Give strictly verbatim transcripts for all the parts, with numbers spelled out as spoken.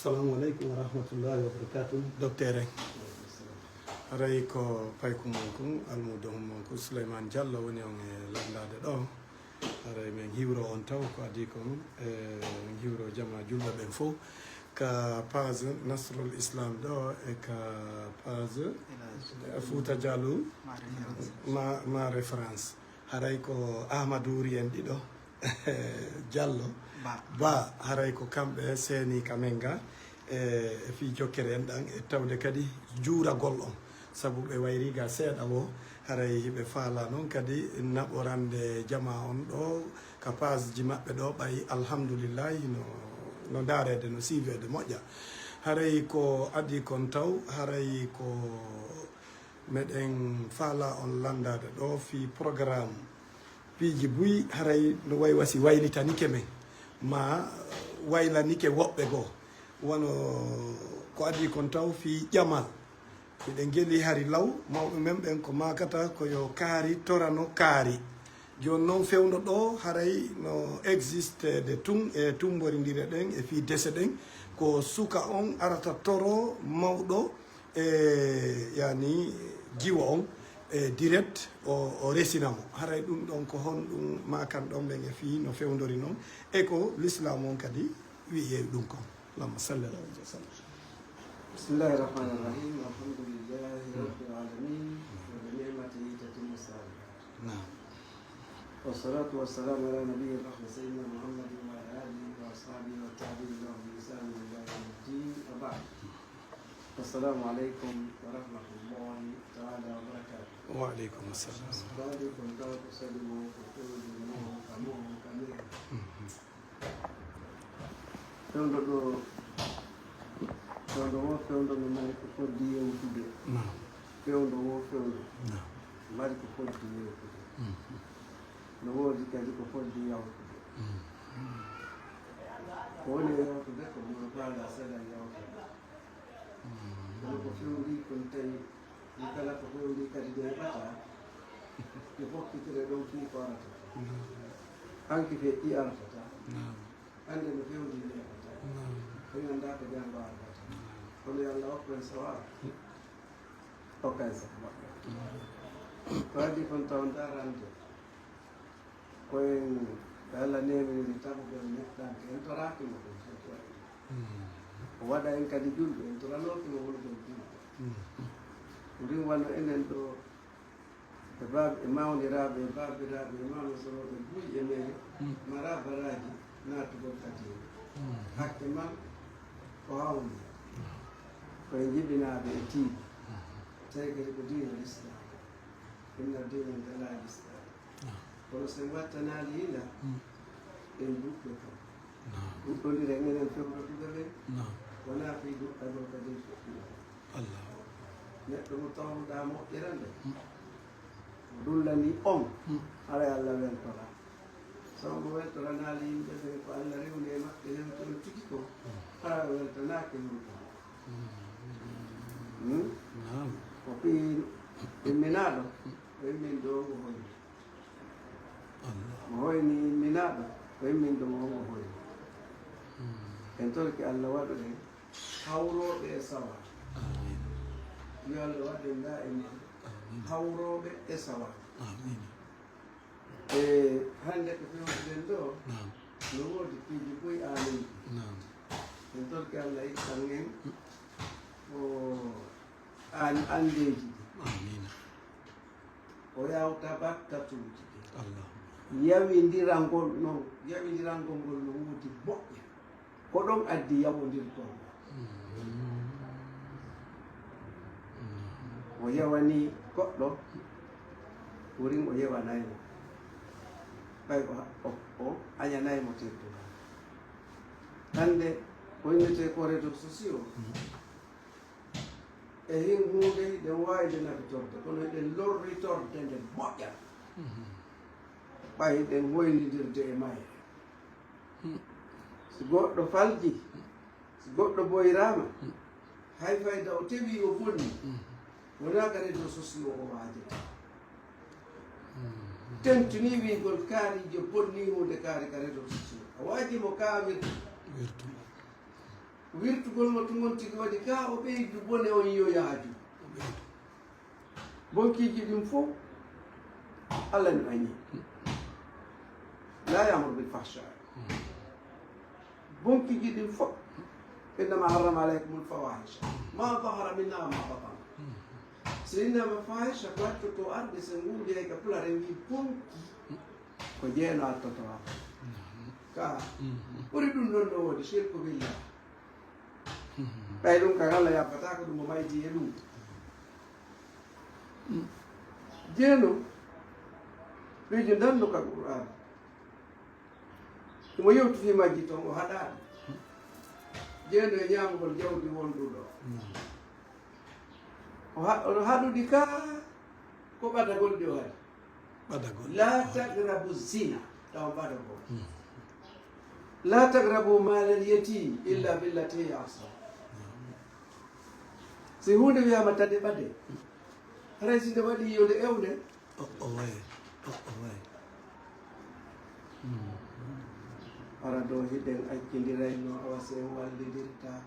Assalamu aleykum wa rahmatullahi wa barakatuh. Docteur en. Haray ko paykum mon kun, almuudo hum mon kun, Souleymane Diallo woni on e lanndaade ɗo. Haray men hiwro on taw ko adii kon, e men hiwro jama julɓe ɓen fof. Ka page Nasrul Islam ɗo e ka page Fouta Diallo ma, ma référence. Haray ko Ahmadou Wuri en ɗiɗo, Diallo, Ba. Ba, haray ko kamɓe seeni ka men ga, e, e fii jokkere en ɗan, e tawde kadi juuragol on. Sabu ɓe wayri ga seeɗa wo, haray hiɓe faala non kadi naɓorande jama on ɗo, ka page ji maɓɓe ɗo, ɓay alhamdulillahi no, no ndaareede, no siiveede moƴƴa. Haray ko adii kon taw, haray ko meɗen faala on lanndaade ɗo fii programme piiji buy, haray no way wasi waylitanike men, ma waylanike woɓɓe goo. Wano ko adii kon taw fii ƴamal. Miɗen geli hari law, mawɓe men ɓen ko maakata ko yo kaari torano kaari. Jooni non fewndo ɗo, haray no existe de tun e tumborindire ɗen e fii dese ɗen, ko suka on arata toro mawɗo, e, yani, jiwo on, e, direct, o, o resina mo. Haray ɗum ɗon ko honɗum maakan ɗon men e fii no fewndori non, e ko l'islam on kadi wi'i e ɗum kon. Allahumma salli ala Muhammad wa sallam. بسم الله الرحمن الرحيم. الحمد لله رب العالمين. وبنعمته تتم الصالحات. Naam. والصلاة والسلام على نبي الرحمة سيدنا محمد وعلى آله وأصحابه والتابعين لهم بإحسان إلى يوم الدين، وبعد. السلام عليكم ورحمة الله تعالى وبركاته. Wa aleykum assalam. Ko adii kon taw ko sali mo, ko fewndo mo, ka mo, ka men. Mhm. Fewndo ɗo, fewndo wo fewndo no mari ko foddi yewtude. Naam. Fewndo wo fewndo Naam. mari ko foddi yewtude. Mhm. No woodi kadi ko foddi yawtude. Mhm. Ko woni e yawtude ko mo faala seeɗa yawtude. Mhm. Kono ko fewndi kon tawi Ɗum kala ko fewndi kadi neeɓataa, no fokkitire ɗon fii ko arata. Naam. Hanki feƴƴi artata. Naam. Annde no fewndi neeɓata. Naam. Ɓe nganndaa ko janngo artata. Naam. Kono yo Allah okku en sawaaba. Okka en sago moƴƴo. Naam. Ko adii kon taw ndarande. Ko en ɓe Allah neeminiri taguɓe neɗɗanke, en toraaki mo ɗum, so waɗi. Mm. O waɗa en kadi julɓe, en toranooki mo wonugol julɓe. Mm. Ɗum wano enen ɗo e baab-, e mawniraaɓe, e baabiraaɓe, e maamasorooɓe buy e men, mm, maraa baraaji naatugol ka diina. Mm. Hakke man ko hawni. Mm. Ko e jibinaaɓe e tiiɗi. Mm. Tawi kadi ko diina Lislaam. Inna diina nde alaa Lislaam. Naam. Kono so en wattanaali yila, mm, en duɓɓe kam. Naam. Duɗɗondire enen fewndo duɓe ɓen, naam, wonaa fii duɗɗagol kadi en fuɗɗinaa. Allah. Neɗɗo mo tawnuɗaa moƴƴere nde, mm, o dullanii on, mm, haray Allah weltoraa. Sabu mo weltoranaali yimɓe ɓen ko Allah rewni e maɓɓe hewti on tigi kon, mm, hara o weltanaaki on kon. Mm. Hmm? Naam. O fii imminaaɗo, o immini ɗo ngo hoyni. Allah. Mo hoyni imminaaɗo, o immini ɗo ngo hoyni. Mm. En torki Allah waɗu en hawrooɓe e sawaa. Amiin. Yo Allah waɗu en ndaa e men, amiin, hawrooɓe e sawaa. Amiin. E hannde ko fewtuɗen ɗo, naam, no woodi piiji buy amin. Naam. En torki Allah ittan en o an-, anndeeji ɗi. Amiin. O yawta bakkatuuji ɗi. Allah. Yawindirangol no, yawindirangol ngol no woodi moƴƴa. Ko ɗon addi yawondirgol ngol. Mm. O yawani goɗɗo, wurin o yawanay mo. Ɓay o, o, o añanay mo teddungal. Hannde ko innetee ko réseaux sociaux, mm, e hin huunde hiɗen waawi nde nafitorde, kono hiɗen lorritorde nde moƴƴa. Mm. Ɓay hiɗen hoynindirde e mayre. Mm. Si goɗɗo falji, si goɗɗo boyraama, mm, hay fayda o tewi o bonni, mm, wonaa ka réseaux sociaux o waajata. Mm. Tentinii wiigol kaari je bonni huunde kaari ka réseaux sociaux. A waaji mo kaa wirtu. Wirtu. Wirtugol mo tun on tigi waɗi ka o ɓeydu bone on yo yaaju. Bonkiiji ɗin fow, Allah no añi. La ya'muru bil fahsha. Bonkiiji ɗin fow. Innama harrama alaykumul fawahisha. Ma zahara minha wa ma batan. So innama fahisha ko wattoto arde so nguundi hay ka pulare wi bonki. Ko jeeno attoto wa. Ka. Ɓuri ɗum ɗon no woodi shirku billah. Ɓay ɗum kan Allah yabbata ko ɗum o mayti e ɗum. Jeeno, ɓe jo ndanno ka Qur'an. Ɗum o yewti fii majji ton, o haɗaɗi. Jeeno e ñaamugol jawdi wonduɗo. O ha-, o haɗuɗi ka ko ɓadagol ɗi o haɗi. Ɓadagol. La taqrabu zina, taw ɓadagol. La taqrabu malal yatim illa billati hiya ahsan. Si huunde wiyaama tade ɓade, haray si nde waɗi yo nde ewne. O, o way, o, o way. Hara ɗo hiɗen accindirayno, awa si en wallidirta.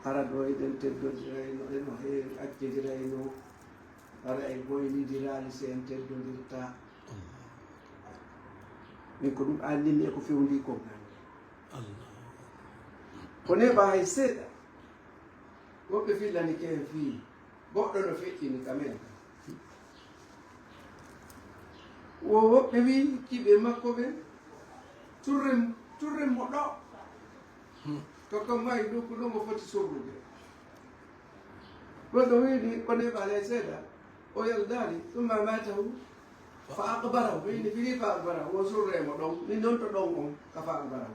Hara ɗo hiɗen teddondirayno, eno he en accindirayno. Hara en goynidiraali si en teddondirta. Min ko ɗum anndinmi e ko fewndi kon. Allah. Ko neeɓa hay seeɗa. Woɓɓe fillani ke en fii goɗɗo no feƴƴini ka men. Wo woɓɓe wii kiɓe makko ɓen, turren, turren mo ɗo. Ko kam maayi ɗo ko ɗo mo foti sorrude. Goɗɗo wiini ko neeɓa hay seeɗa, o yaldaali, summa amatahu fa aqbarahu. Ɓe inni firi fa aqbarahu, o surre mo ɗon, ni non to ɗon on, ka fa aqbarahu.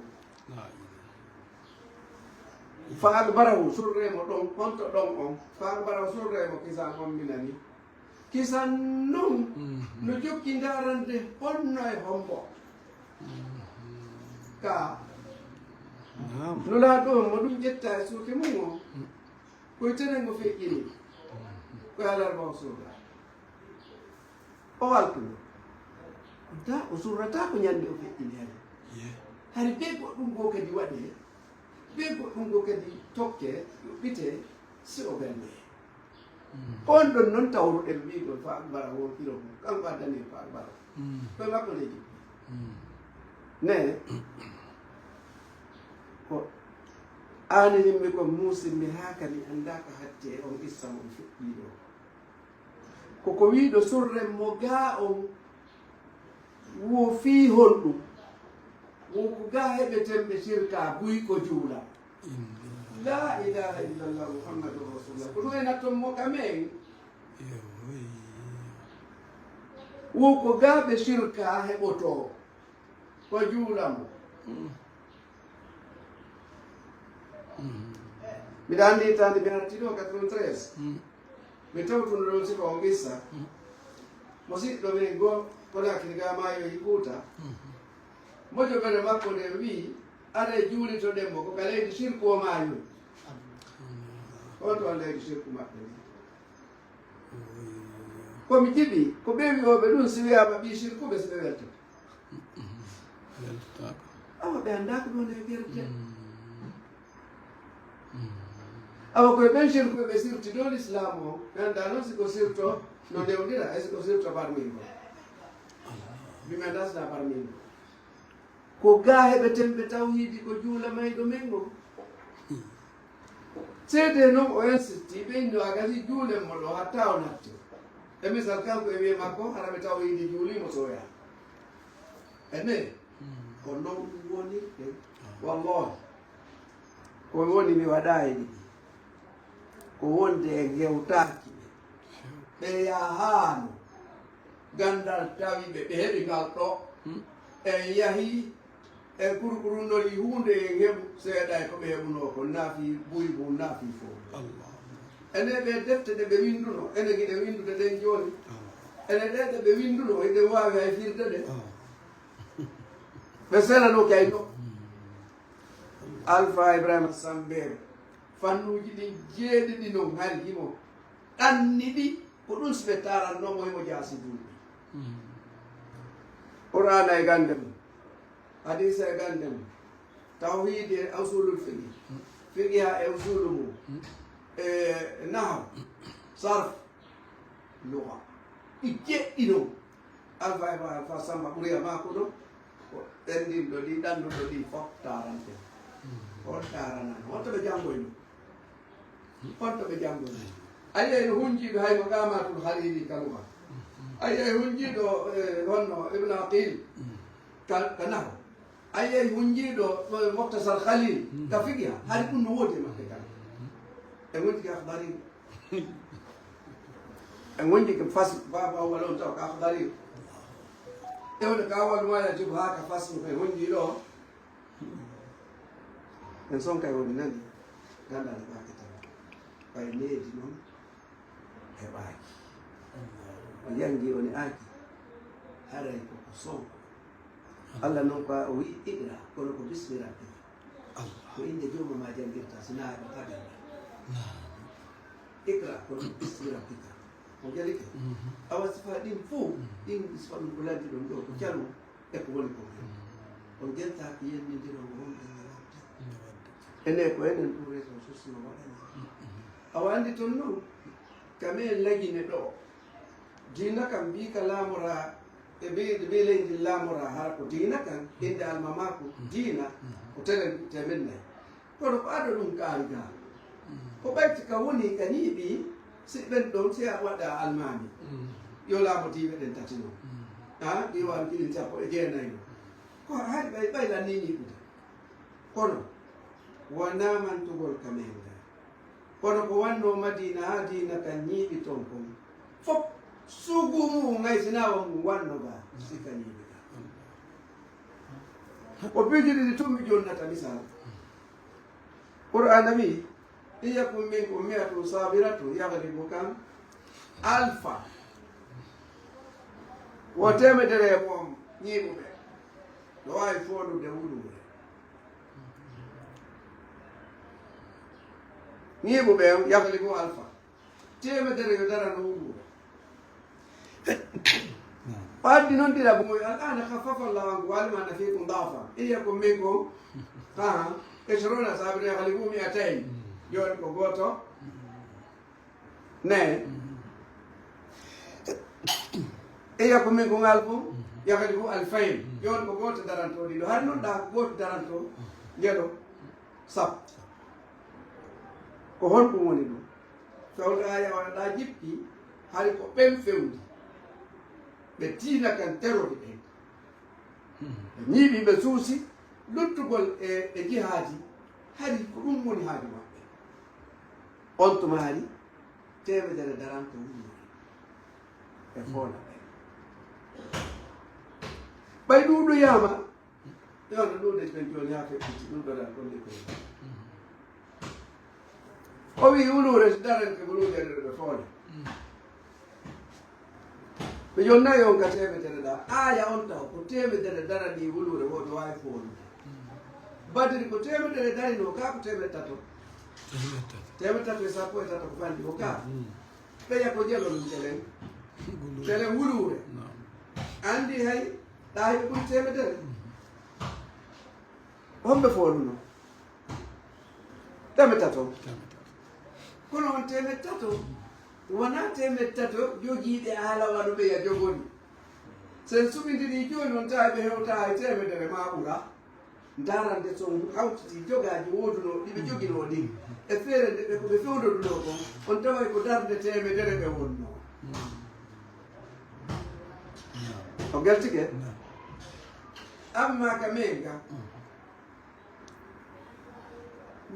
Fa aqbarahu, surre mo ɗon, on to ɗon on, fa aqbarahu, surre mo kisan on minani. Kisan non, no jokki ndarande honno e hombo. Ka. Naam. Nulaaɗo on, mo ɗum ƴetta e suuke mum o. Koye tenen o feƴƴini. Koye alarba o surra. O waltuno. Wonta o surrata ko ñande o feƴƴini hari. Ye. Hari be goɗɗum goo kadi waɗe. Be goɗɗum goo kadi tokke, yoɓɓite, si o gannde. On ɗon non tawruɗen wiigol fa akbara won kilo mum. Kanko addani en fa akbara. Koye makko leydi. Ne. Ko aani yimɓe ko muusimmi haa ka mi anndaa ka hatti e on qissa mo mi fuɗɗii ɗoo. Ko ko wiiɗo surren mo gaa on wo fii honɗum? Wo ko gaa heɓeten ɓe sirka buy ko juula. La ilaha illallah Muhammadur Rasulullah. Ko ɗum e natton mo ka men. Wo ko gaa ɓe sirka heɓotoo. Ko juulamo. Mbiɗa anndi hitaande mi arti ɗo quatre-vingt-treize. Mi tawtuno ɗon sifa o qissa. Mo siɗɗo men goo, kono hakkille ga maayo e Fuuta. Mojo ɓere makko nde wi'i, are juulitoɗen mo, ko ka leydi sirku o maayo. On to leydi sirku maɓɓe ndi. Ko mi jiɓi, ko ɓe wi'ooɓe ɗum, si wi'aama ɓii sirkuɓe, si ɓe weltoto. Weltotaako. Awa, ɓe anndaa ko ɗum e gerte. Awa, koye ɓen sirkuɓe ɓe sirti dow Lislaam o, ɓe anndaa noon si ko sirto no newndira, e si ko sirto barmin ko. Mi anndaa si na barmin ko. Ko gaa heɓeten ɓe tawhiidi ko juula mayɗo men ngo. Seedee noon o insisti, ɓe inni o a gasi juulen mo ɗo hatta o natti. E misal kanko e wiye makko, hara ɓe tawhiidi juuli mo soya. Ene, ko noon ɗum wonirte. Wallahi, ko woni mi waɗa e ɗiɗi. Ko wonde e gewtaaki ɓe. Ɓe yahaano. Ganndal tawi ɓe, ɓe heɓi ngal ɗo. En yahi, en kurkurunnori huunde, en heɓu seeɗa e ko ɓe heɓunoo kon, naa fii buy mum, naa fii fow. Enen ɗee defte ɗe ɓe winnduno, enen hiɗen winndude ɗen jooni. Enen ɗee ɗe ɓe winnduno, hiɗen waawi hay firde ɗe. Ɓe senano kay no. Alfa Ibrahima Sambeer, fannuuji ɗin jeeɗiɗi non hari himo ɗanni ɗi, ko ɗum si ɓe taarannoo mo himo jaasi duuɓi. Qur'aana e gannde mum, hadiisa e gannde mum, Tawhiidi e usulul fiqhi. Fiqhi e usulu mum. E nahw, sarf, lugha. Ɗi jeɗɗi noon. Alfa e Alfa Samba ɓuri e makko ɗo. Ko ɓenndinɗo ɗi, ɗannuɗo ɗi, fof taarante. On taarana. Honto ɓe janngoyno? Honto ɓe janngoyno? A yiyay hunjiiɗo hay mo Qamatul Hariri ka lugha. A yiyay hunjiiɗo, eh, honno Ibn Aqil ka, ka nahw. A yiyay hunjiiɗo, eh, Muktasar Khalil ka fiqh. Hari ɗum no woodi e maɓɓe kala. E wonti ka Akhdari. E wonti ka fas, Baba Awwal on taw ka Akhdari. E wonde ka Awwal Mala Jub haa ka fas, e hunjiiɗo. En son kay woni nani, ganndal heɓaaki tan. Ɓay needi noon heɓaaki. O yanngi, o ne'aaki. Haray ko ko son. Allah noon ko o wi'i, "Iqra," kono ko "Bismi rabbika." Allah. Ko innde jooma ma janngirta, so naa ɗo tagal. Naam. "Iqra," kono ko "Bismi rabbika." O jalike. Mhm. Awa sifa ɗin fof, mhm, ɗin sifa ɗum ko lanndi ɗon ɗo, ko caru. E ko woni ko? On ngentaa ko yennindiro ngo wonɓe no waɗde. Ene ko enen ɗum réseau social no waɗani. Awa anndi toon noon, ka men lagine ɗo, diina kam mbii ka laamora, e mbii, mbii leydi laamora, hara ko diina kan, innde almamaaku, diina, ko telen temen nayi. Kono ko ado ɗum kaari gaa. Ko ɓayti ka woni ka ñiiɓi, si ɓen ɗon, si a waɗa almaami. Yo laamu diiwe ɗen tati non. Ha, ɗi waɗi ɗin sappo e jeenayi non. Ko hari ɓay, ɓay lanni ñiiɓude. Kono, wonaa mantugol ka men gaa. Kono ko wannoo Madiina, haa diina kan ñiiɓi ton kon. Fof, sugu mum, ŋay si naa wa mum wanno gaa, si ka ñiiɓi gaa. Ko piiji ɗiɗi tun mi jonnata misal. Qur'aana wi'i, "In yakun minkum mi'atun sabiratun yaghlibu kam alfa." Wo teemedere e mon ñiiɓuɓe no waawi foondude wuluure. Ñiiɓuɓe on yaghlibu alfa. Teemedere yo darano wuluure. O addi noon dira bumoy, "Al-aana khaffafa Allahu ankum wa alima anna fiikum da'fan. In yakun minkum," aha, "ishruna sabiratun yaghlibu mi'atayn." Jooni ko gooto. Ne. "In yakun minkum alfun yaghlibu alfayn." Jooni ko gooto daranto ɗiɗo. Hari noon ɗa ko gooto daranto ngeɗo. Sappo. Ko honɗum woni ɗum? Fewndo aya o ɗa jippi, hari ko ɓen fewndi. Ɓe diina kan terori ɓen. Ɓe ñiiɓi, ɓe suusi, luttugol e, e jihaaji, hari ko ɗum woni haaju maɓɓe. On tuma hari, teemedere daranto wumori. Ɓe foola ɓen. Ɓay ɗuuɗoyaama, Yo, no ɗuuɗe ɓen jooni haa feƴƴiti, ɗum ɗo ɗan ɗon liggorɗe. O wi'i wuluure so darante wuluure ɗo ɓe foola. Ɓe jonnay on ka teemedere ɗa. Aaya on taw ko teemedere daranii wuluure wo ɓe waawi foolude. Badiri ko teemedere darinoo, kaa ko teemeɗɗe tato. Teemeɗɗe tato. Teemeɗɗe tato e sappo e tato ko fanɗi ko kaa. Ɓeya ko jelo ɗum telen. Telen wuluure. Anndi hay Ɗaawi ɓuri teemedere. Homɓe fooluno? Teemedde tato. Kono on teemedde tato, wonaa teemedde tato jogiiɓe aala wano ɓeya jogori. So en suɓindirii jooni, on tawi ɓe hewtaa hay teemedere maa ɓura. Ndarande so on hawtiti jogaaji woodunoo, ɗi ɓe joginoo ɗin, e feere nde ɓe ko ɓe fewndodunoo kon, on taway ko darnde teemedere ɓe wonnoo. O geltike? Amma ka men ga,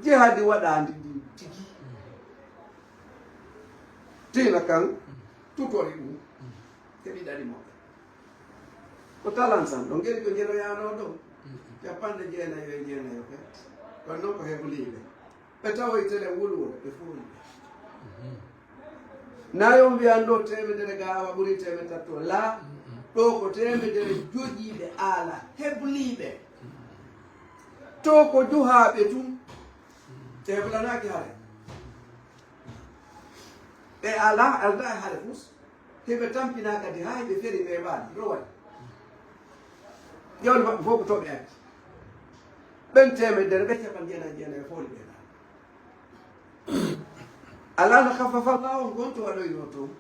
jihaadi waɗaandi ndin tigi. Diina kan tutori ɗum, heɓi ɗaɗi moɓɓe. Ko talansan ɗo ngeli ko jeloyaanoo ɗo, capanɗe jeenayo e jeenayo ɓe. Kono noon ko hebuliiɓe. Ɓe tawoytele wuluure, ɓe fooli ɓe. Naa yo mbiyan ɗo teemedere ga awa ɓuri teemedde tato. Laa, ɗo ko teemedere jogiiɓe aala, hebuliiɓe. To ko juhaaɓe tun, ɓe hebulanaaki hare. Ɓe alaa, aldaa e hare fus. Hiɓe tampinaa kadi, haa hiɓe feri ɓe ɓaali, rowani. Ƴewle maɓɓe fof ko to ɓe addi. Ɓen teemedere, ɓe capanɗe jeenayi e jeenayi fooli ɓe ɗaani. Alaa no khaffafa Allaahu on gonto waɗoynoo toon.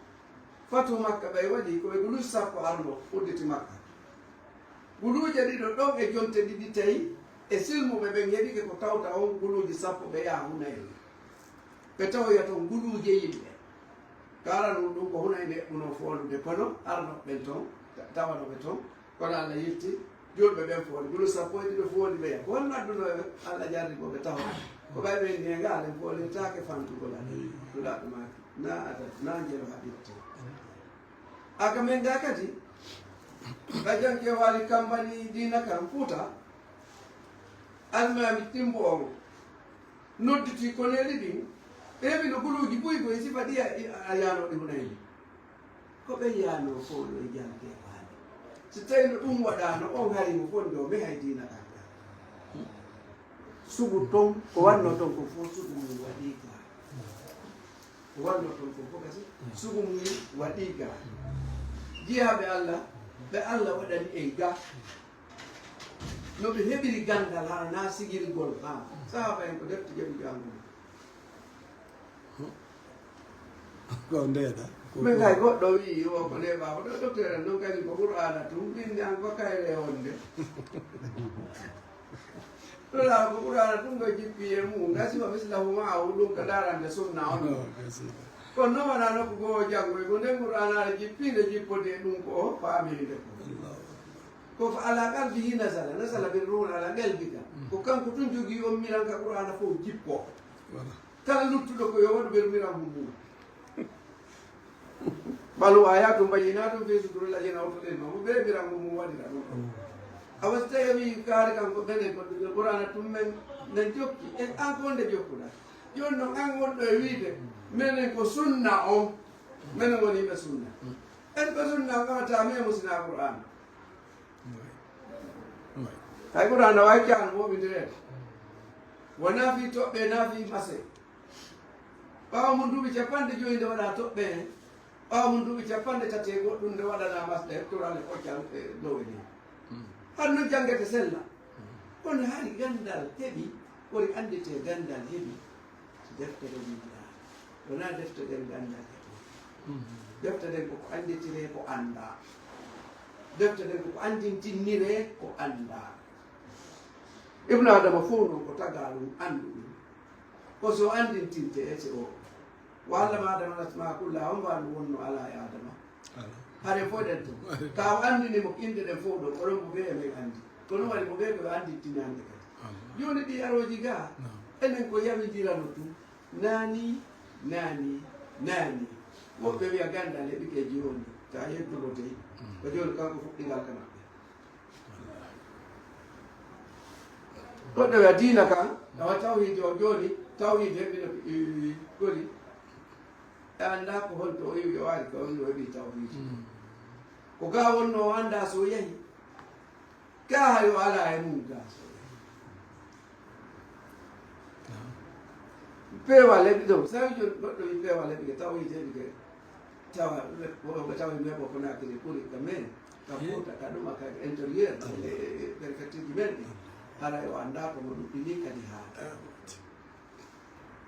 Fatu Makka ɓay waɗi ko ɓe guluuji sappo arno udditi Makka. Guluuje ɗiɗo ɗon e jonte ɗiɗi tawi e silmuɓe ɓen heɓike ko tawta on guluuji sappo ɓe yaha Hunayni. Ɓe tawoya toon guluuje yimɓe. Kala ɗum ɗum ko Hunayni eɓɓunoo foolude kono arnooɓe ɓen toon, ta-, tawanooɓe toon. Kono Allah yilti, julɓe ɓen fooli, gulu sappo e ɗiɗo fooli ɓeya. Ko honno adduno e Allah jarribo ɓe taho? Ko ɓay ɓen ni e ngaal en foolirtaake fantugol Allah. Nulaaɗo maaki, na adad, na njelo haɓirte. Aka men ga kadi, ɓay janke waali kambani diina kan Fuuta, almaami Timbo on, nodditi koneeli ɗin, ɓe heɓi no guluuji buy buy sifa ɗi a, a, a yaanooɗi Hunayni. Ko ɓen yaanoo fof no e jante faade. So tawii no ɗum waɗaano, on hari mo fof nde o mehay diina kan. Sugu ton, ko wannoo ton ko fof sugu mum waɗii ga. Ko wannoo ton ko fof kasi, sugu mum waɗii ga. Jiyaaɓe Allah, ɓe Allah waɗani en ga. No ɓe heɓiri ganndal hara na sigirgol haa. Sahaaba en ko defte jaɓi janngude. Ko ndeeɗa. Min kay goɗɗo wi'i o ko neeɓa ko ɗo docteur en noon kañum ko Qur'aana tun, min an ko kayre wonde. Ɗola ko Qur'aana tun ko jippi e mum, gasi wa mislahu ma'ahu ɗum ko darande sunna on. Oh, gasi. Kono noon wonaa nokku goo janngo e ko nden Qur'aana aɗa jippi nde jippode ɗum ko o faaminde ko. Allahu Akbar. Ko fa ala qalbihi nazala, nazala bir ruhul ala qalbika. Mm. Ko kanko tun jogii on miran ka Qur'aana fof jippo. Voilà. Kala luttuɗo ko yo waɗu ɓermiral mum mum. Bal huwa ayatun bayyinatun fi suduril ladina utul ilma. Mo ɓermiral mum mum waɗira ɗum. Mm. Awa so tawi a wii kaari kanko ɓene ko Qur'aana tun men nan jokki. E an ko nde jokkuɗa? Jooni noon an wonɗo e wiide menen ko sunna on. Menen woni ɓe sunna. Mm. En ko sunna on kawata memo sina Qur'aana. Hay Qur'aana wawi caano woɓindireede. Wonaa fii toɓɓe, naa fii mase. Ɓaawo mum duuɓi capanɗe joyi nde waɗaa toɓɓe heen. Ɓaawo mum duuɓi capanɗe tati e goɗɗum nde waɗanaa masɗe, Qur'aana e koccal e dow e leydi. Hano non janngete sella. Kono hari ganndal heɓi, woni annditee ganndal heɓi. Deftere winndaaɗe. Wonaa defte ɗen ganndal heɓi. Defte ɗen koko annditiree ko anndaa. Defte ɗen koko anndintiniree ko anndaa. Ibnu Adama fof noon ko tagaa ɗum, anndu ɗum. Ko so anndintinte ete o. Wa allama Adama al-asmaa kullaha, on mbaandu wonno alaa e Adama. Hare fof ɗen toon. Ka o anndini mo innde ɗen fof ɗon, oɗon mo ɓe e men anndi. Ko ɗum waɗi mo ɓe ko yo anndintini hannde kadi. Jooni ɗi arooji ga, enen ko yawindirano tun. Naani, naani, naani. Woɓɓe wiya ganndal heɓike jooni. Ka yeddugo dey. Ko jooni kanko fuɗɗingal ka maɓɓe. Goɗɗo wiya diina kan, tawa tawhiidi o jooni, tawhiidi heɓino, eh, goli. E anndaa ko honto o iwi o ari, ko honno o heɓi tawhiidi. Mm. Ko ga wonno o anndaa so o yahi. Ga hay o alaa e mum ga so o yahi. Peewal heɓi ɗo, sawi jooni goɗɗo wi peewal heɓi ke, tawhiidi heɓi ke. Tawa, woɓɓe tawi men ko Konaakiri ɓuri ka men, ka Fuuta, ka ɗuma, ka intérieur, e, e, e préfecture ji men ɗi. Haray o anndaa ko mo ɗuɗɗini kadi haa.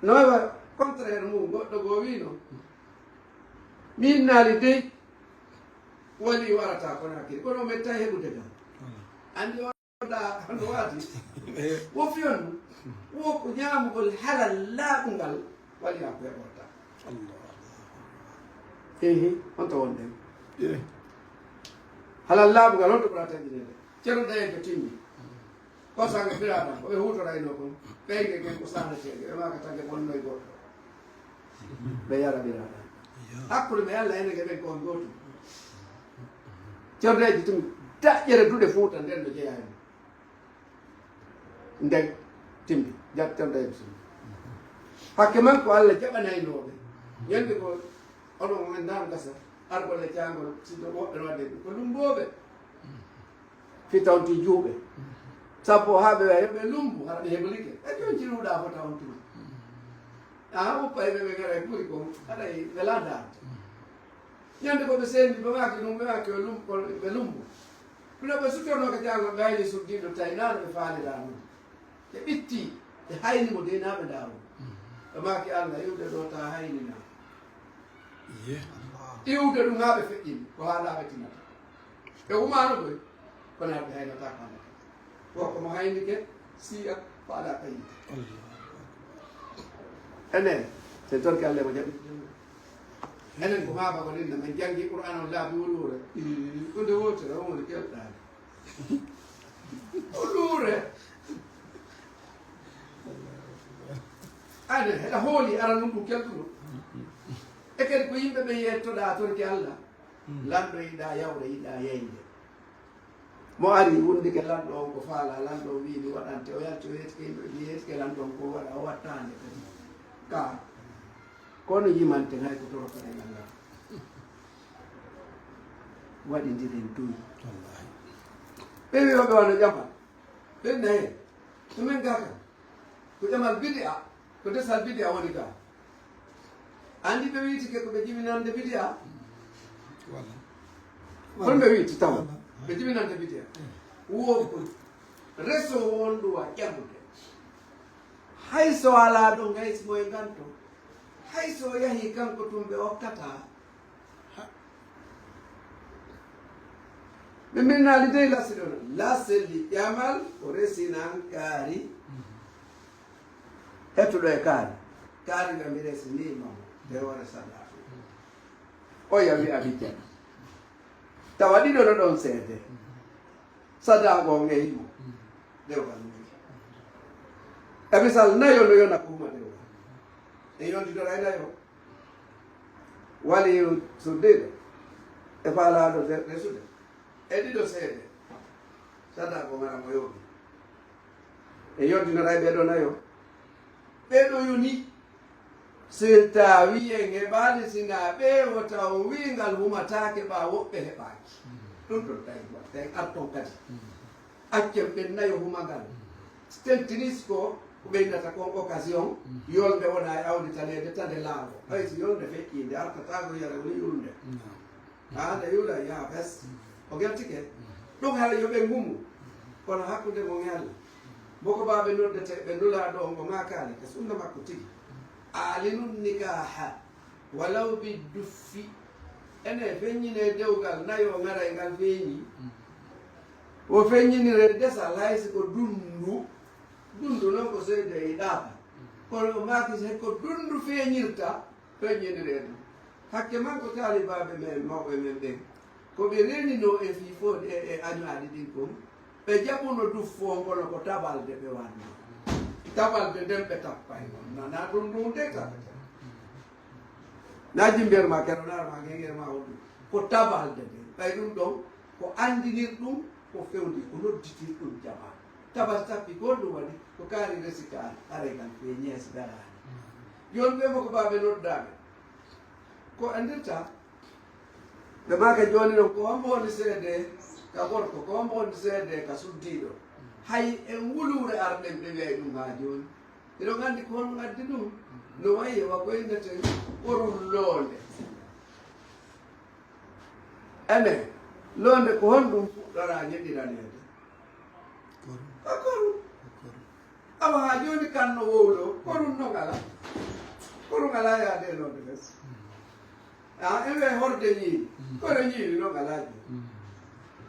No wa contraire mum, goɗɗo goo wiino, min naali dey, wali warata Konaakiri, kono o mettaay heɓude kam. Anndi o da, no waati. Wo fiyon, wo ko ñaamugol halal laaɓungal, wali yaa ko heɓorta. Allah. Ehe, on to wonɗen. Eh. Halal laaɓungal, on to ɓura tanƴineede. Ceerno Daye ko timmi. Ko sanga biraɗam, ko ɓe huutoraynoo kon. Ɓeyge gen ko sahneteeɓe, ɓe maaka tagge bonnoy goɗɗo. Ɓe yara biraɗam. Hakkunde ɓe Allah ene ge ɓen ko on gootum. Ceerno Daye tun daƴƴere duɗe Fuuta nden no jeyaa e mum. Nden timmi, jattan tawi bisimilla. Hakke man ko Allah jaɓanaynooɓe. Ñande ko onon en naan gasa, argol e caangol, si ɗo woɓɓe no waɗde ɗum. Ko lumbooɓe. Fi tawnti juuɓe. Sabu haa ɓe wi'a, yo ɓe lumbu, hara ɓe heblike. E jooni ci ruuɗaa fota on tuma. A uppa e ɓe ɓe ngara e ɓuri kon, haɗa e ɓe laada. Ñande ko ɓe sendi, ɓe maaki ɗum, ɓe maaki o lum-, ko ɓe lumbu. Ɗum ɓe suttorno ko jaango, ɓe hayli suddiiɗo tawi naano ɓe faaliraa ɗum. Ɓe ɓitti, ɓe hayni mo de naa ɓe ndaaro. Ɓe maaki Allah, iwde ɗo taa haynina. Iye. Iwde ɗum haa ɓe feƴƴini, ko haalaaɓe tinata. Ɓe umaano koy, kono ɓe haynata ko haalata. Ko ko mo haynike, siya, ko alaa kayit. Enen, sen torki Allah mo jaɓi. Enen ko maaba ko ɗin, min janngi Qur'aan on laabi wuluure. Ɗunde wootere, on woni kelɗaani. O luure. Ane, heɗa hooli aranun ɗum kelɗuɗo. E kadi ko yimɓe ɓe yettoɗaa torki Allah. Lanɗo yiɗaa yawre, yiɗaa yeyde. Mo ari wondike lanɗo on ko faala, lanɗo on wi'i mi waɗante, o yalti o yeetike yimɓe, mi yeetike lanɗo on ko waɗa, o wattaande kadi. Ka. Kono yimanten hay ko torokare ngal ngal. Waɗindiren duy. Wallahi. Ɓe wi'oɓe wano ƴamal. Ɓen naye. To men ga kan. Ko ƴamal bidi'a. Ko desal bidi'a woni ga. Andi ɓe wi'tike ko ɓe jibinande bidi'a. Wala. Kono ɓe wi'ti taw. Wala. Ɓe jibinande bidi'a. Wo ko reso wonɗo wa ƴamude. Hay so alaa ɗo, ngay si mo e nganto. Hay so o yahii kanko tun, ɓe okkataa. Ha. Ɓe minnaali dey lasli ɗon. Lasli ƴamal ko resinan kaari. Hettuɗo e kaari. Kaari nga mi resini ma mo. Nde o resa ɗa. O yawi Abidjan. Tawa ɗiɗo no ɗon seede. Sadaago on e himo. Dewgal mum. E misal nayo no yona ko huma dewgal. E yondidora e nayo. Wali suddiɗo. E faalaaɗo de-, resude. E ɗiɗo seede. Sadaago ngara mo yooɓi. E yondinora e ɓeɗo nayo. Ɓeɗo yoni. Sirta wiyen heɓaali sina ɓe wota on wi'i ngal humataake ɓa woɓɓe heɓaaki. Ɗum ɗon tawi watta en arton kadi. Accen ɓen nayo huma ngal. Stentinus ko ko ɓeydata kon occasion, yolnde wona e awditaneede tande laawo. Hay so yolnde feƴƴiinde artataako yara woni yulnde. Haa nde yula yaa bes. O geltike. Ɗum hara yo ɓe ngumu. Kono hakkunde mon e Allah. Moko baaɓe noddete ɓe nulaaɗo on o maakaali ka sunna makko tigi. Aalinun nikaaha walaw bi duffi. Ene feññinee dewgal nayo ŋaray ngal feeñi. O feññinire desal hay si ko dundu. Dundu noon ko seede e ɗaata. Kono o maaki si ko dundu feeñirta. Feññiniree ɗum. Hakke man ko taalibaaɓe men, mawɓe men ɓen, ko ɓe reeninoo e fii fof e, e añaaɗi ɗin kon, ɓe jaɓuno duffoo ngono ko tabalde ɓe wanno. Tabalde nden ɓe tappay non. Na, na ɗum ɗum de tappata. Na jimber ma kero, na ma genger ma honɗum. Ko tabalde nden. Ɓay ɗum ɗon, ko anndinir ɗum, ko fewndi, ko nodditir ɗum jamaa. Tabas tappi ko ɗum waɗi, ko kaari resi kaari, haray kan ko e ñeesi daraani. Jooni ɓe mo ko baaɓe noddaaɓe. Ko anndirta, ɓe maaka jooni noon, ko hombo woni seede ka gorko, ko hombo woni seede ka suddiiɗo. Hay en wuluure arɗen ɓe wi'ay ɗum haa jooni. Eɗon anndi ko honɗum addi ɗum? No wayi e wa ko inneten korul loonde. Ene, loonde ko honɗum fuɗɗoraa ñeɗiraneede? Koru. Ko koru. Ko koru. Awa haa jooni kan no wowlo, koru no ngala. Koru ngala yaade e loonde fes. Mm. Ah, en we horde ñiiri. Mm. Kono ñiiri no ngala jooni. Mm.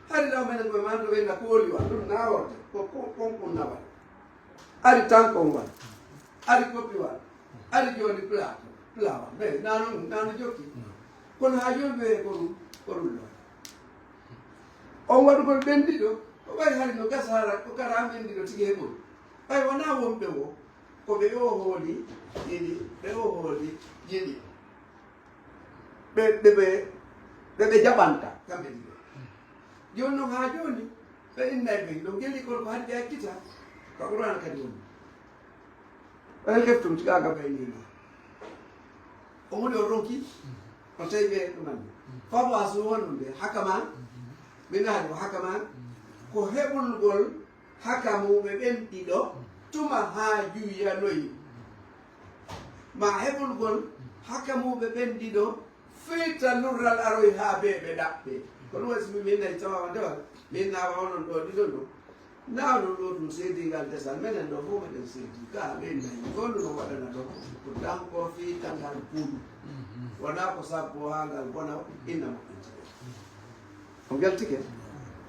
Hari law menen ko man to ɓe na kooli wa, ɗum na horde. Ko, ko, kon kun nawal. Ari tankon wal. Ari koppi wal. Ari jooni plato. Plawal. Ɓe nano, nano jokki. Kono haa jooni ɓe ko ɗum, ko ɗum ɗo. On waɗugol ɓen ɗiɗo, ko ɓay hari no gasa hara, ko kara an ɓen ɗiɗo tigi heɓol. Ɓay wonaa wonɓe wo, ko ɓe o hooli, yiɗi, ɓe o hooli, yiɗi. Ɓe, ɓe, ɓe, ɓe, ɓe jaɓanta, kamɓe ɗiɗo. Jooni non haa jooni, ɓe innay ɓe, ɗo geli kon ko hade ɓe accita, ko Qur'aana kadi woni. Ɓen heftum tiga gaba e nima. O woni o ronki, o tawi ɓe ɗum anndi. Fabo a suwa ɗum ɓe, hakama, min hade o hakama, ko heɓulgol hakamuɓe ɓen ɗiɗo, tuma haa juyanoyi. Ma heɓulgol hakamuɓe ɓen ɗiɗo, firta lurral aroy haa bee ɓe ɗaɓɓe. Ko ɗum waɗi so min, min nayi tawa on dewal, min nawa onon ɗo ɗiɗo ɗo. Naa ɗum ɗo ɗum seedii ngal desal, menen ɗo fof meɗen seedii. Kaa ɓe nayi, ko ɗum no waɗana ɗo? Ko danko fii tangal puuɗu. Wonaa ko sabbo haa ngal bona, inna moƴƴintire. On njaltike?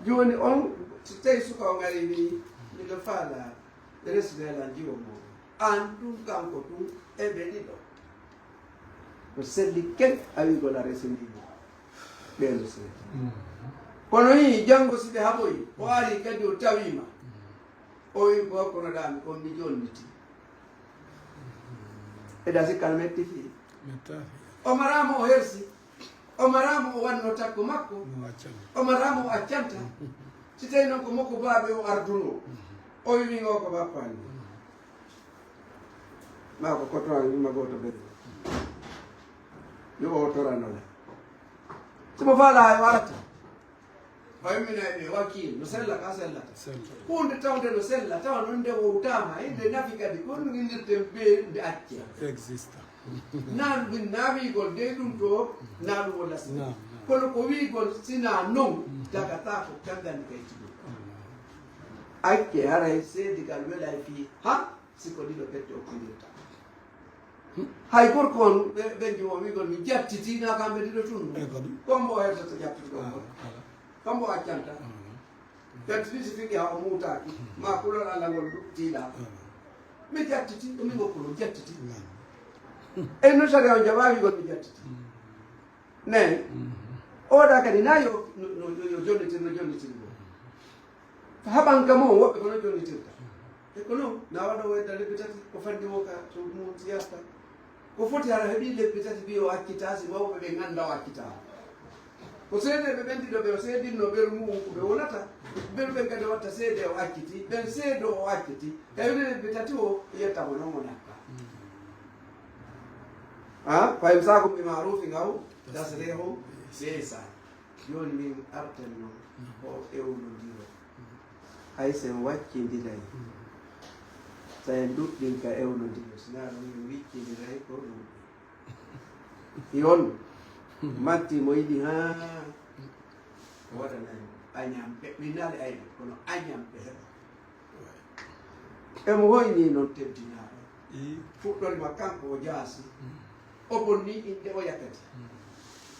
Jooni on, so tawi suka o ngari ni, miɗo faala resnde lan jiwo mo. Aan ɗum kanko ɗum, e ɓe ɗiɗo. Ko selli ken a wi'gol a resiniima ɓeen seeɗa. Kono nii, janngo si ɓe haɓoyi, o ari kadi o tawiima. O wi'i ko kono ɗaami kon mi jonniti. E da sikka no metti fii. Metta fii. O maraama o hersi. O maraama o wanno takko makko. Mo accanta. O maraama o accanta. Si tawi noon ko makko baaɓe o ardunoo. O wi'i o ko bappa ni. Ma ko koto an yumma gooto ɓe. Yo o torano le. Simo faala hay warata. Fayminay ɓe wakiil no sella ka sellata. Sella. Huunde tawde no sella, tawa noon nde wowtaama, e nde nafi kadi, ko ɗum inndirten bee nde acce. Exista. Naan ɗum naawigol de ɗum to, naa ɗum o lasi. Naam, naam. Kono ko wi'gol sinaa noon, dagata ko kanngani kay tigi. Acce haray seedigal welay fii ha si ko ɗiɗo pette okkindirta. Hay gorko on, ɓe, ɓe nji o wi'gol mi jattiti, naa kamɓe ɗiɗo tun. E ko ɗum? Kombo o hersata jattude ɗon kon. Ala, ala. Kombo o accanta. Ala. Jattiti si fiki ha o muutaaki. Ma kulol Allah ngol tiiɗa. Ala. Mi jattiti, o mi ngol kulol jattiti. Ala. E no sariya on jaɓa wi'gol mi jattiti. Mm. Nani? Mhm. Oɗa kadi na yo, no, no, no, yo jonnitir, no jonnitir mo. Haɓan kam on, woɓɓe ko no jonnitirta. E ko non, na waɗa o hedda lebbi tati, ko fanndi mo ka, to mum siyasta. Ko foti hara heɓi lebbi tati mbi o accita, si mawɓe ɓe ngannda o accita. Ko seedeeɓe ɓen ɗiɗo ɓe o seedinno ɓeru mum ko ɓe wonata, ɓeru ɓen kadi watta seede o acciti, ɓen seedo o acciti, tawi lebbi tati o yetta mo non o nakka. Mhm. Ha? Fa imsaakum bi ma'rufin aw tasrihun bi ihsan. Jooni min artan non ko ewnondiro. Hay sen waccindiray. So en ɗuɗɗin ka ewnondiro, sinaa ɗum min wiccindiray ko ɗum. Yon, matti mo yiɗi haa o waɗanay mo añamɓe. Min naali ayɓe, kono añamɓe heɓa. E mo hoyni noon teddinaaɗo. Ii. Fuɗɗorima kanko o jaasi. Mm. O bonni innde o yakati. Mm.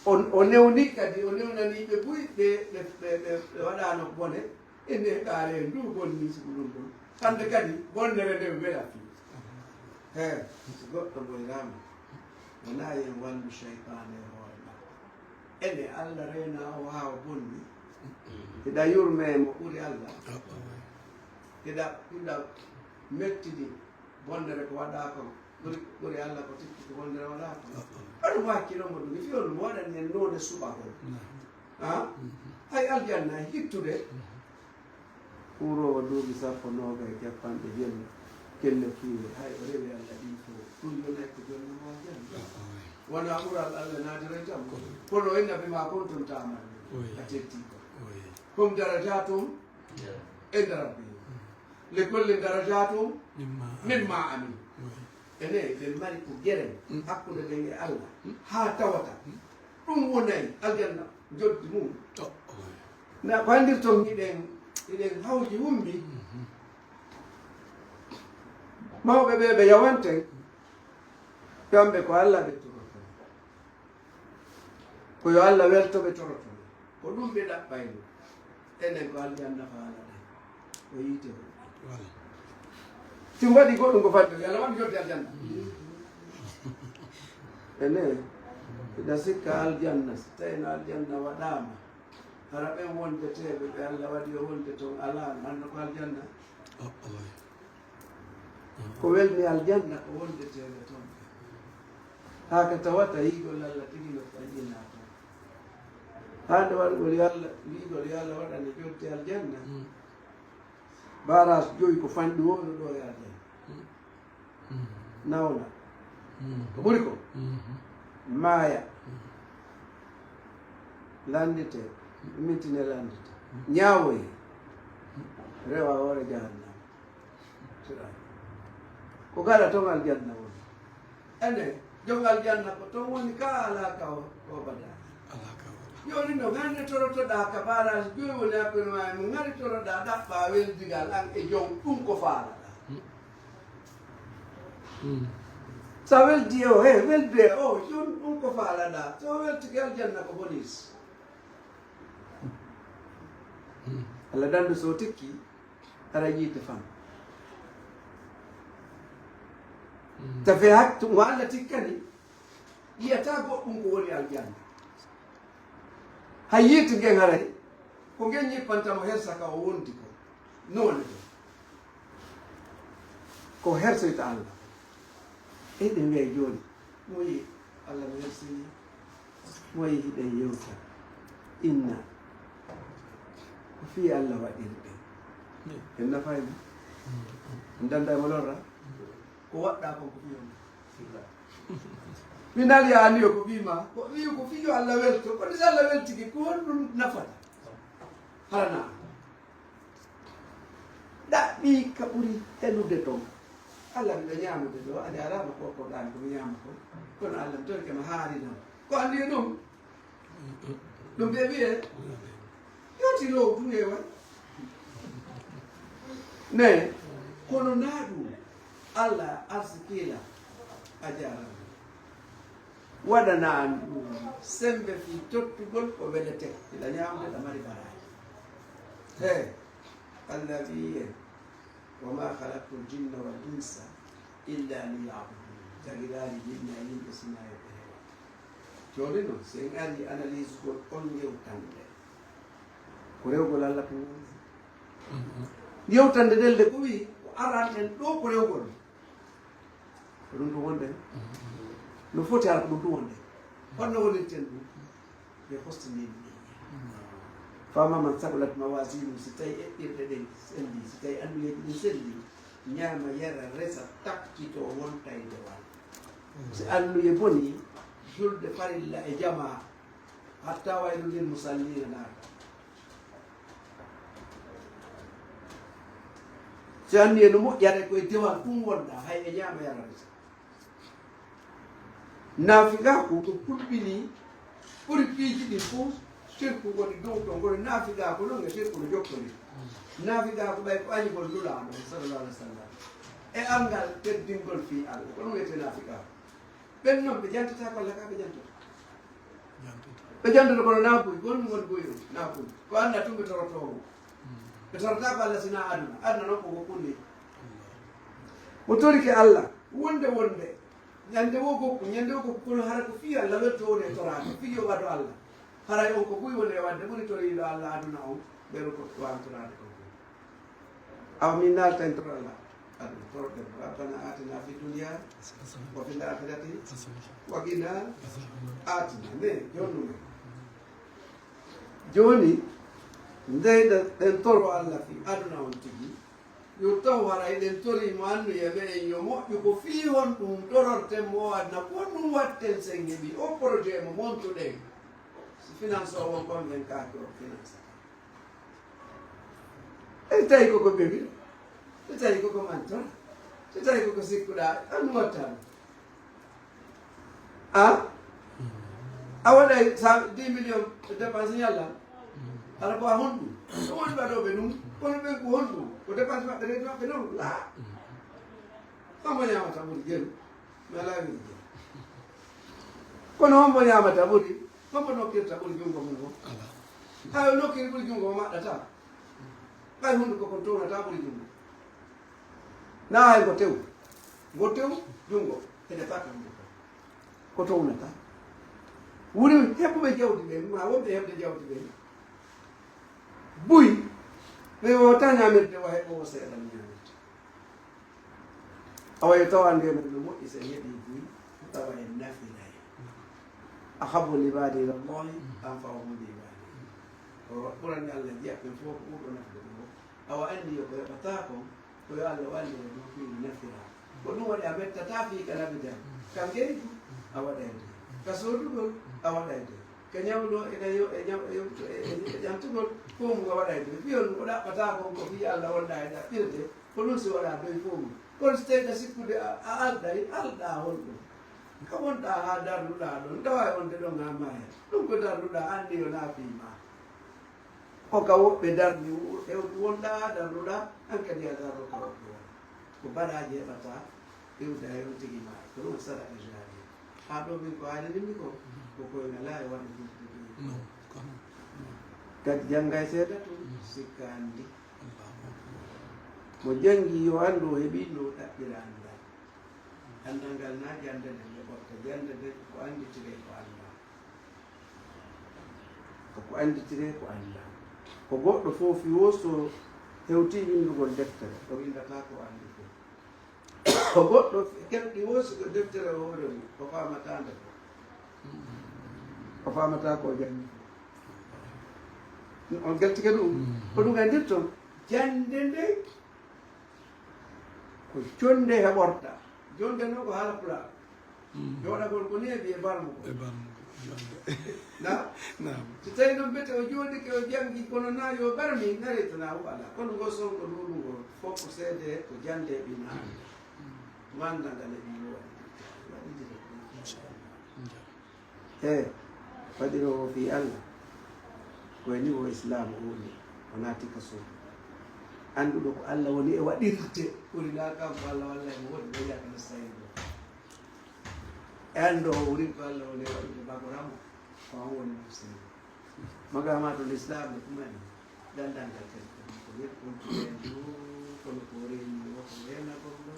O, o newni kadi, o newnani ɓe buy ɓe, ɓe, ɓe, ɓe, ɓe waɗaano bone. Inde heɗaare en ndu bonni sibu ɗum ɗum. Hannde kadi bonnere nde wela fii. Aha. He, si goɗɗo moyraama, wonaa yen wallu seytaane e hoore makko. Ene Allah reena o haa o bonni. Hiɗa yurmee mo ɓuri Allah. Hiɗa, hiɗa mettini bonnere ko waɗaa kon. Ɓuri, ɓuri Allah ko tikki ko bonnere waɗaa kon. Aɗum hakkilo mo ɗum. Fiyo ɗum waɗani en noone suɓa kon. Ha? Hay aljanna e hittude. Kuuroowo duuɓi sappo noogay, cappanɗe jeego, kelle kiiwe, hay o rewi Allah ɗin fof, ɗum yonay ko jonnamo aljanna. Wona ɓural Allah naadiray tan. Kono inna bima kuntum ta'malun. A teddii ko. Hum darajatum inda rabbihim. Li kullin darajatum mimma amilu. Ene, ɓe mari ko geren hakkunde ɓen e Allah, haa tawata ɗum wonay aljanna njoddi mum. Na ko anndirton, hiɗen, hiɗen hawji wummi. Mawɓe ɓe ɓe yawanten, kamɓe ko Allah ɓe toroton. Ko yo Allah welto ɓe toroto. Ko ɗum ɓe ɗaɓɓayno. Enen ko aljanna faalaɗen. Ko yiite o. Wala. Si mbaɗi goɗɗum ko fadde, yo Allah waɗu jodde aljanna. Enen, hiɗa sikka aljanna, si tawi no aljanna waɗaama, hara ɓen wondeteeɓe ɓe Allah waɗi yo wonde ton alaa, anno ko aljanna? Ko welni aljanna ko wondeteeɓe ton. Haa ka tawata yiigol Allah tigi no ƴaƴinaa ton. Haa nde waɗugol yo Allah, wiigol yo Allah waɗane jodde aljanna. Baaraas joyi ko fanɗi wonu ɗo e aljanna. Nawna. Ko ɓuri ko? Maaya. Lanndite. Mintine lanndite. Ñaawoye. Rewa hoore jahannama. Ko kala ton aljanna woni. Ene, jom aljanna ko ton woni ka alaa ka o, o bada. Alaa ka o. Jooni noon, hannde torotoɗaa ka barrage joyi woni hakkunde maa e mum, hari toroɗaa ɗaɓɓaa weldigal an e joom ɗum ko faalaɗaa. So a weldi e o, he, weldu e o, jooni ɗum ko faalaɗaa. So a weltike aljanna ko bonus. Allah dandu so tikki, ara yiite fan. Tawi hak-, mo Allah tikkani, yiyata goɗɗum ko woni aljanna. Hay yiite ngen haray, ko ngen ñippanta mo hersa ka o wondi ko. Noone ɗo. Ko hersoyta Allah. Eɗen wiya jooni, mo yi Allah mi hersini, mo yi hiɗen yewta. Inna. Ko fii Allah waɗiri ɗen. En nafaani. En danda e mo lorra. Ko waɗɗaa kon ko fii on. Min naali ya anniyo ko fii ma. Ko fii ko fii yo Allah welto. Kono si Allah weltike, ko honɗum nafata? Harana. Ɗaɓɓi ka ɓuri helude ton. Allah miɗo ñaamude ɗo, a jaaraama ko ko ɗaan ko mi ñaama ko. Kono Allah mi torike ma haari non. Ko anndi e ɗum? Ɗum ɓe wiye, yoti low tun e way. Ne, kono naa ɗum, Allah arsikiila a jaaraama. Waɗanaa ɗum sembe fii tottugol ko welete, ila ñaamde ɗa mari baraaji. He, Allah wiye, "Wa ma khalaqtul jinna wal insa illa liya'budun." Jagiraali jinne e yimɓe sinaa yo ɓe hewa. Jooni noon, so en ari analyse gol on yewtande, ko rewgol Allah tun woni. Yewtande ɗen de ko wi, ko aran en ɗo ko rewgol. Ko ɗum tun wonde. No foti ara ko ɗum tun wonde. Honno wonirten ɗum? Yo hostini en ɗum. Fama man saqulat mawazinu, si tawi eɓɓirɗe ɗen selli, si tawi anniyeeji ɗin selli, ñaama, yara, resa, takkito, wonta e dewal. Si anniye boni, julde farilla e jamaa, hatta waylu lil musallina naata. Si anniye no moƴƴata koye dewal ɗum wonɗa, hay e ñaama, yara, resa. Naafigaaku ko hulɓinii ɓuri piiji ɗin fof, sirku woni dow ton, kono naafigaaku noon e sirku no jokkondiri. Naafigaaku ɓay ko añugol Nulaaɗo, sallallahu alaihi wa sallam, e anngal teddingol fii Allah, ko ɗum wiyetee naafigaaku. Ɓen noon ɓe jantataako Allah ka ɓe jantoto. Ɓe jantoto kono naa buy, ko honɗum woni buy ɗum? Naa buy. Ko Allah tun ɓe torotoo mo. Ɓe torotaako Allah sinaa aduna. Aduna noon ko ko kunni. Mo torike Allah, wonde wonde, ñande wo gokku, ñande wo gokku, kono hara ko fii Allah welto woni e toraade, fii yo waɗo Allah. Haray on ko buy woni e waɗde, ɓuri toriiɗo Allah aduna on, ɓeru ko waawi toraade kon. Awa min naalta en toro Allah. Aduna toroɗen. Rabbana atina fi dunya wa fil akhirati wa qina atina. Ne, jooni ɗum. Jooni, ndeyɗen, ɗen toro Allah fii aduna on tigi. Yo taw haray ɗen torii mo anniye me'en yo moƴƴu, ko fii honɗum tororten mo o aduna, ko honɗum waɗten sen heɓi o projet mo montuɗen? Si finance o won kon ɓen kaaki o finance. Si tawi koko bewi, si tawi koko mantora, si tawi koko sikkuɗaa, an watta ɗum. A? A waɗay sa dix millions dépense ñalla? Hara ko a honɗum? Ɗum woni waɗooɓe ɗum, kono ɓen ko honɗum? Ko dépense maɓɓe, reedu maɓɓe non? Laa. Hombo ñaamata ɓuri jelu? Mi alaa wiide jelu. Kono hombo ñaamata ɓuri? Hombo nokkirta ɓuri junngo mum on? Alaa. Hay o nokkiri ɓuri junngo o maɗɗataa. Ɓay hunnduko kon townata ɓuri junngo. Naa hay ngo tew. Ngo tew junngo. Ede fatta hunnduko. Ko townata. Woni heɓuɓe jawdi ɓen, ma wonɓe heɓde jawdi ɓen. Buy, ɓe wota ñaamirde wa heɓoowo seeɗa ñaamirde. Awa yo taw annde men no moƴƴi, so en heɓii buy, tawa en nafiray. Ahabbu l-ibaadi ila Llaahi anfa'uhum li ibaadihi. Ko ɓurani Allah jiya ɓen fof ko ɓurɗo nafude ɓe fof. Awa anndi yo ko heɓataa kon, ko yo Allah wallire ɗum fii no nafira. Ko ɗum waɗi a mettataa fii kala bidan. Ka ngeygu, a waɗay ɗum. Ka soodugol, a waɗay ɗum. Ka ñawlo e ka yo-, e ñaw-, e yo-, e, e, e ƴantugol, fof mum a waɗay ɗum. Fii on o ɗaɓɓataa kon ko fii Allah wonɗaa e ɗaɓɓirde, ko ɗum si waɗaa doy fof mum. Kono si tawii ka sikkude a, a alɗay, alɗaa honɗum? Ka wonɗaa haa darnuɗaa ɗon, ɗawa e wonde ɗon haa maaya. Ɗum ko darnuɗaa, anndi yo naafii ma. O ka woɓɓe darni, hewtu wonɗaa haa darnuɗaa, an kadi a darno ka woɓɓe won. Ko baraaji heɓata, iwda e on tigi maayi. Ko ɗum sadaka jaariya. Haa ɗo min ko haalanimi ko, ko koye ngalaa e waɗa jirde ɗum. Kadi janngay seeɗa tun, sikka anndi. Mo janngi yo anndu o heɓi no ɗaɓɓira anndal. Anndal ngal na jannde nden ɓe ɓorta. Jannde nden ko annditiree ko anndaa. Ko ko annditiree ko anndaa. Ko goɗɗo foofi wo so hewtii winndugol deftere, o winndataa ko anndi fof. Ko goɗɗo kerɗi wo so ko deftere o hoore mum, o faamataa nde fof. O faamataa ko o janngi fof. On ngartike ɗum? Ko ɗum anndirton? Jannde nden ko jonnde heɓorta. Jonnde noon ko haala pulaar. Jooɗagol ko neeɓi e barmugol. E barmugol, jonnde. Na? Naam. So tawii noon mbete o jooɗike o janngi, kono na yo barmi, nareytanaa o alaa. Kono ngol sonko ɗuuɗungol fof ko seede ko jannde ɓi na annda. Manda ngal e ɓi wo waɗi. Waɗi ndiro. Inchallah. Inchallah. E waɗiroowo fii Alla, ko e niwo Islaamu o woni, o naati ka suudu. Annduɗo ko Alla woni e waɗirde, ɓuri naa kanko Alla walla e mo woni, ɓe wi'a ko nasta'in ɗo. E anndo o woni ko Alla woni e waɗirde, bagoramo, ko on woni nafsani. Maqaamaatul Islaam ne ɗum en. Danndangal kadi ko ko yeɓɓontude en ɗo, kono ko reeni o ko reenagol ɗo,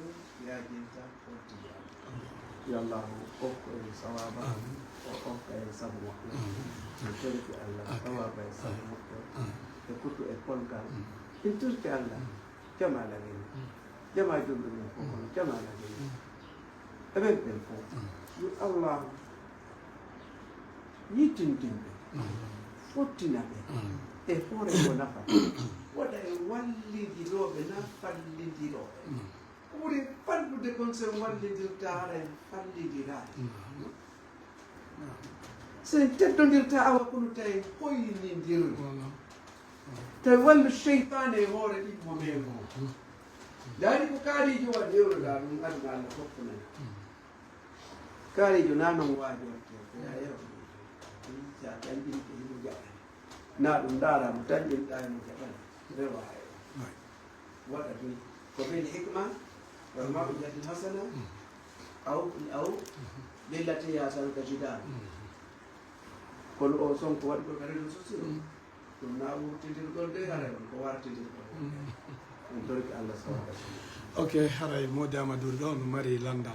yaajinta o tijaani. Yo Allahu okku en sawaaba, o okka en sabu moƴƴo. En torike Allah sawaaba e sabu moƴƴo. E kutu e kolgal. En torike Allah, jamaala men. Jamaa julɓe men fof, kono jamaala men. E ɓen ɓen fof. Yo Allahu yittindin ɓe, fottina ɓe e hoore ko nafata. Waɗa e wallindirooɓe na fallindirooɓe. Ko ɓuri fallude kon so en wallindirta hara en fallindiraani. So en teddondirta awa kono tawi en hoynindirde. Tawi wallu seytaane e hoore ɗimmo men ngo. Ndaari ko kaarijo waɗi ewroɗaa ɗum aduna Allah fof ko nani. Kaarijo na noon waajorte, ko yaa yeru. Sa ƴamƴinke himo jaɓani. Na ɗum ndaara mo tanƴinɗaa himo jaɓani. Rewa e o. Waɗa ɗum. Ko bil hikma, wal maw'izatil hasana, aw, aw billati hiya ahsanu ka jidaal. Kono o sonko waɗi ko ka réseaux sociaux. Ɗum na wurtindirgol de, haray on ko wartindirgol. En torike Allah sawaaba. Ok, haray Moodi Amadou ɗo no mari lanndal.